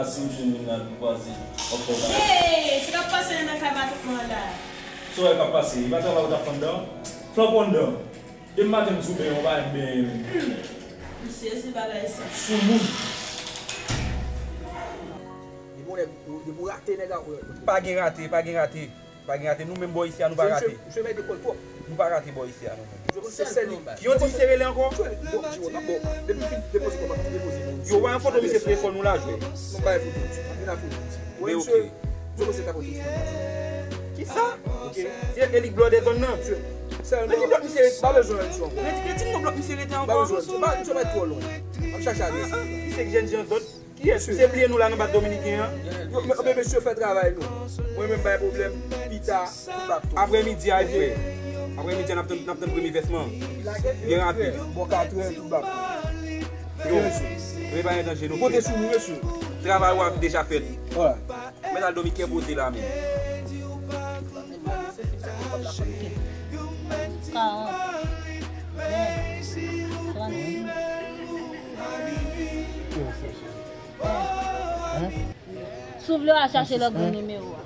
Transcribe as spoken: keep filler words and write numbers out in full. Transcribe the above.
Si misye vin la, nou kwaze. Hey, se k ap pase nan kay matant mwen la? Sa w wè k ap pase? E pa travay ou t ap fè anndan? Flanke w anndan. Depi maten m sou benyen, ou pa janm benyen menm. Hmm. M sezi bagay sa. Soumoun. Depi w nèg, depi w rate nèg a, ou pa gen rate, pa gen rate. Pa gen rate, nou menm bò isi a, nou pa rate. Misye mèt de kòl twòp. Nou pa rate bò isi a, nou menm. Se sèl li. Ki yon ti misye rele ankò? Bon, bon, depi fin depoze kòb, depoze. Yo, wè yon foto misye sou telefòn ou la, jwe. Nou bay foto misye. Vin a foto misye. Wè, men misye, ok. Misye, misye ta pote sou mwen. Kisa? Ok. Se Elik Blòdè zòn nan. Sèlman. Elik Blòdè misye pa bezwen wè misye ankò. Reti, reti non Blòdè misye rete ankò. Pa bezwen, misye pa, misye pa twò lwen. M ap chache adrès. Misye ki jèn jan zòt. Kiyès? Misye bliye nou la nan bat dominiken an? Yo, men, men mesye fè travay nou. Mwen menm bay pwoblèm, pita, tout bak tou. Aprèmidi a, frè. Aprèmidi a, n ap tann, n ap tann premye vèsman. Byen rapid. Bò katrè, tout bak tou. Yo, mesye. Prepare danje nou. Konte sou nou, mesye. Travay ou a deja fèt. Alright. Mèt al dòmi kè poze la menm. Karant. Si w vle, w a chache lòt grenn nimewo a.